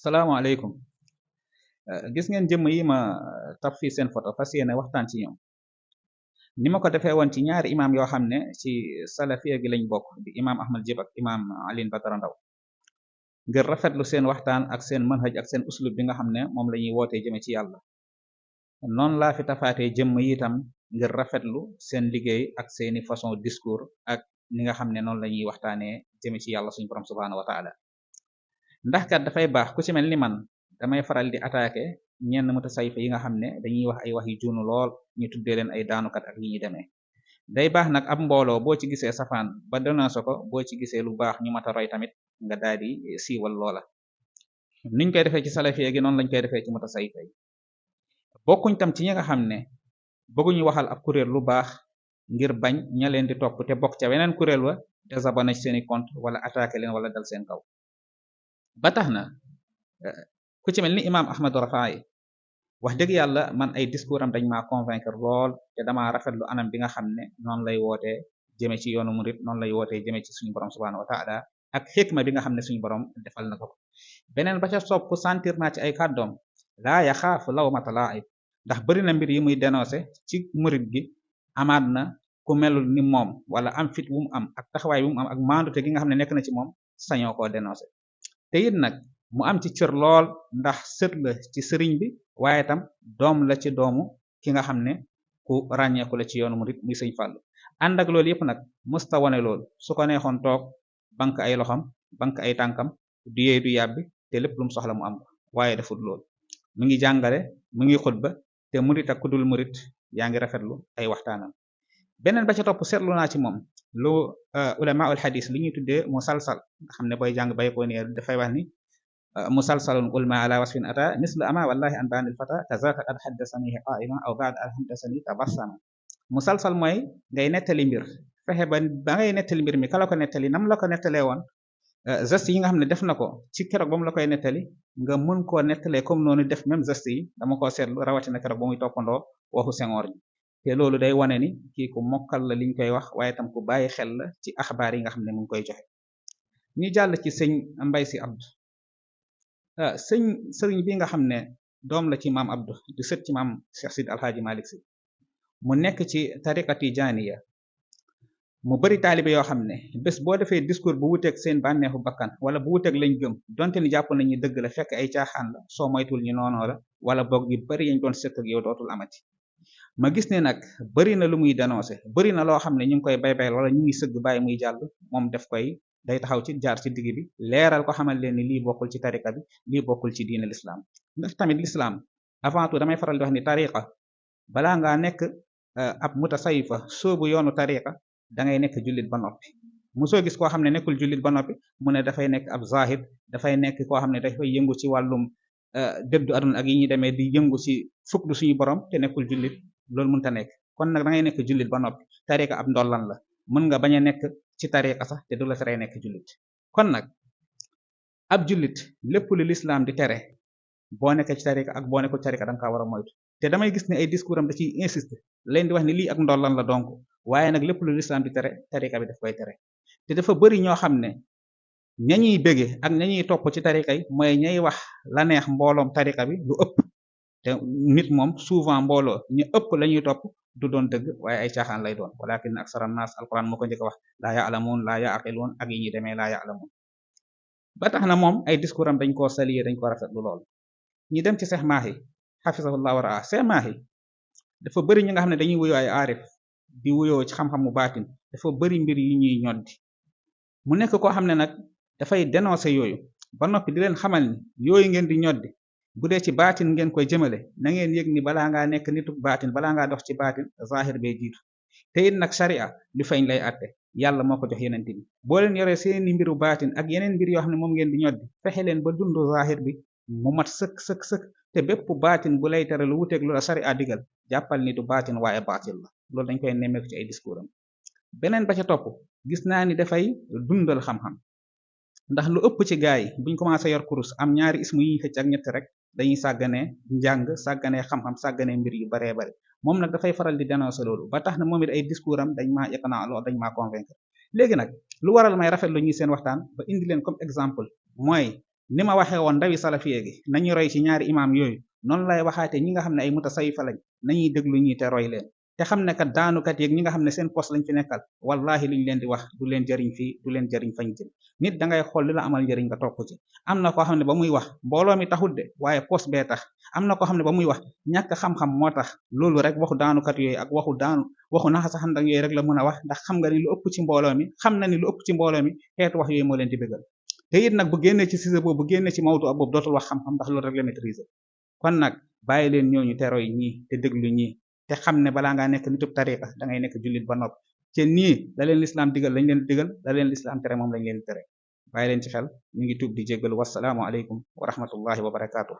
salaamaaleykum. Gis ngeen jëmm yi ma taf fii seen photo fas yéene waxtaan ci ñoom ni ma ko defee woon ci ñaari imaam yoo xam ne ci salafiya gi lañ bokk di imaam Ahmad Jib ak imaam Alioune Badara Ndaw ngir rafetlu seen waxtaan ak seen manhaj ak seen uslub bi nga xam ne moom la ñuy wootee jëme ci yàlla noonu laa fi tafaatee jëmm yi itam ngir rafetlu seen liggéey ak seeni façon discours ak ni nga xam ne noonu la ñuy waxtaanee jëme ci yàlla suñu borom subhaanahu wa taala ndax kat dafay baax ku ci mel ni man damay faral di attaquer ñenn mutasawwifa yi nga xam ne dañuy wax ay wax yu juunu lool ñu tuddee leen ay daanukat ak yi ñuy demee day baax nag ab mbooloo boo ci gisee safaan ba dénoncé ko boo ci gisee lu baax ñu mata roy tamit nga daal di siiwal loola niñ koy defee ci salafiya gi noonu lañ koy defee ci mutasawwifa yi bokkuñ tam ci ñi nga xam ne bëgguñu waxal ab kuréel lu baax ngir bañ ña leen di topp te bokk ca weneen kuréel wa désabonné ci seeni compte wala attaqué leen wala dal seen kaw ba tax na ku ci mel ni imaam Ahmadu Rafaayi wax dëgg yàlla man ay discours am dañ maa convaincre lool te dama rafetlu anam bi nga xam ne noonu lay wootee jëme ci yoonu murit noonu lay wootee jëme ci suñu borom subhaanahu wa taala ak xikma bi nga xam ne suñu borom defal na ko beneen ba ca sopp sentir naa ci ay kàddoom laa yaxaafu lawmata laa'im ndax bari na mbir yi muy dénoncé ci murit gi amaat na ku melul ni moom wala am fit wu mu am ak taxawaay wu mu am ak maandute gi nga xam ne nekk na ci moom sañoo koo dénoncé te it nag mu am ci cër lool ndax sët la ci sëriñ bi waaye tam doom la ci doomu ki nga xam ne ku ràññeeku la ci yoonu murit muy sëñ Fàllu ànd ak loolu yëpp nag mësta wone loolu su ko neexoon toog bank ay loxam bank ay tànkam du yeey du yàbbi te lépp lu mu soxla mu am ko waaye defut loolu mu ngi jàngale mu ngi xutba te murit ak kudul murit yaa ngi rafetlu ay waxtaanam beneen ba ca topp seetlu naa ci moom lu ulama ul hadis li ñuy tuddee musalsal nga xam ne booy jàng bay ko ne dafay wax ni musalsalun ulma ala wasfin ata mislu ama wallahi an baanil fata kazaka qad haddasanihi qaima aw ba'd al haddasani tabassama musalsal mooy ngay nettali mbir fexe ba ngay nettali mbir mi kala ko nettali nam la ko nettalee woon geste yi nga xam ne def na ko ci keroog ba mu la koy nettali nga mën koo nettalee comme noonu def même geste yi dama koo seetlu rawatina keroog ba muy toppandoo waxu Senghor ñi te loolu day wane ni kii ku mokkal la liñ koy wax waaye tam ku bàyyi xel la ci axbaar yi nga xam ne mu ngi koy joxe ñu jàll ci sëñ Mbay Si Abdu sëriñ bi nga xam ne doom la ci maam Abdu di sët ci maam Cheikh Sidi Alxaaji Malik Si mu nekk ci tariqa tijaaniya mu bari taalibe yoo xam ne bés boo defee discours bu wuteeg seen bànneexu bakkan wala bu wuteeg lañ gëm donte ni jàpp nañu dëgg la fekk ay caaxaan la soo moytul ñu noonoo la wala boog yu bari yañ doon sëkk ak yow dootul amati ma gis ne nag bari na lu muy dénoncé bari na loo xam ne ñu ngi koy bay wala ñu ngi sëgg bàyyi muy jàll moom def koy day taxaw ci jaar ci digg bi leeral ko xamal leen ni lii bokkul ci tariqa bi lii bokkul ci diine l'islam ndax tamit l'islam avant tout damay faral di wax ni tariqa balaa ngaa nekk ab mutasawifa soobu yoonu tariqa da ngay nekk jullit ba noppi mosoo gis koo xam ne nekkul jullit ba noppi mu ne dafay nekk ab zahid dafay nekk koo xam ne dafay yëngu ci wàllum dëddu aduna ak yi ñuy demee di yëngu ci fukk du suñu borom te nekkul jullit loolu mënta nekk kon nag da ngay nekk jullit ba noppi tariqa ab ndollan la mën nga bañ a nekk ci tariqa sax te du la tere nekk jullit kon nag ab jullit lépp lu lislaam di tere boo nekkee ci tariqa ak boo nekkul tariqa da nga kaa war a moytu te damay gis ne ay discours am da ciy insister leen di wax ni lii ak ndollan la donc waaye nag lépp lu lislaam di tere tariqa bi daf koy tere te dafa bari ñoo xam ne ñañuy bége ak ñañuy topp ci tariqa yi mooy ñay wax la neex mbooloom tariqa bi lu ëpp te nit moom souvent mbooloo ñu ëpp la ñuy topp du doon dëgg waaye ay caaxaan lay doon walakin aksara naas alquran moo ko njëkk a wax laa ya'lamuun laa ya'qiluun ak yi ñuy demee laa ya'lamuun ba tax na moom ay discours am dañ koo saluer dañ ko rafetlu lool ñi dem ci Seex Maahi xafisahullah wa raa Seex Maahi dafa bari ñi nga xam ne dañuy wuyoo ay aarif di wuyoo ci xam-xamu baatin dafa bari mbir yu ñuy ñoddi mu nekk koo xam ne nag dafay dénoncer yooyu ba noppi di leen xamal ni yooyu ngeen di ñoddi bu dee ci baatin ngeen koy jëmale na ngeen yëg ni balaa ngaa nekk nitu baatin balaa ngaa dox ci baatin zahir bee jiitu te it nag sharia lu feeñ lay àtte yàlla moo ko jox yeneen bi boo leen yoree seeni mbiru baatin ak yeneen mbir yoo xam ne moom ngeen di ñoddi fexe leen ba dund zahir bi mu mat sëkk te bépp baatin bu lay tere lu wuteeg lu la sharia digal jàppal ni du baatin waaye baatil la loolu dañ koy nemmeeku ci ay discours am beneen ba ca topp gis naa ni dafay dundal xam-xam ndax lu ëpp ci gaay yi buñ commencé yor kurus am ñaari ismu yi xëcc ak ñett rek dañuy sàgganee njàng sàgganee xam-xam sàgganee mbir yu baree bari moom nag dafay faral di dénoncer loolu ba tax na moom it ay discours am dañ maa iqnaa lool dañ maa convaincre léegi nag lu waral may rafet lu ñuy seen waxtaan ba indi leen comme exemple mooy ni ma waxee woon ndawi salafiye gi nañu roy ci ñaari imaam yooyu noonu lay waxaate ñi nga xam ne ay mutasawifa lañ nañuy déglu ñi te roy leen te xam ne kat daanukat yeeg ñi nga xam ne seen poste lañ fi nekkal wallahi liñ leen di wax du leen jëriñ fii du leen jëriñ fañ jëm nit da ngay xool li la amal njëriñ nga topp ci am na koo xam ne ba muy wax mbooloo mi taxul de waaye poste bee tax am na koo xam ne ba muy wax ñàkk xam-xam moo tax loolu rek waxu daanukat yooyu ak waxu naxasaxandak yooyu rek la mën a wax ndax xam nga ni lu ëpp ci mbooloo mi xam na ni lu ëpp ci mbooloo mi xeetu wax yooyu moo leen di bëggal te it nag bu génnee ci sujet boobu bu génnee ci mawdu ab boobu dootul wax xam-xam ndax loolu rek la maîtriser kon nag bàyyi leen ñooñu te roy ñii te déglu ñii te xam ne balaa ngaa nekk nitub tariqa da ngay nekk jullit ba noppi te nii la leen lislaam digal lañ leen digal la leen lislaam tere moom lañ leen tere bàyyi leen ci xel ñu ngi tuub di jéggalu wasalaamu aleykum wa rahmatullahi wa barakaatu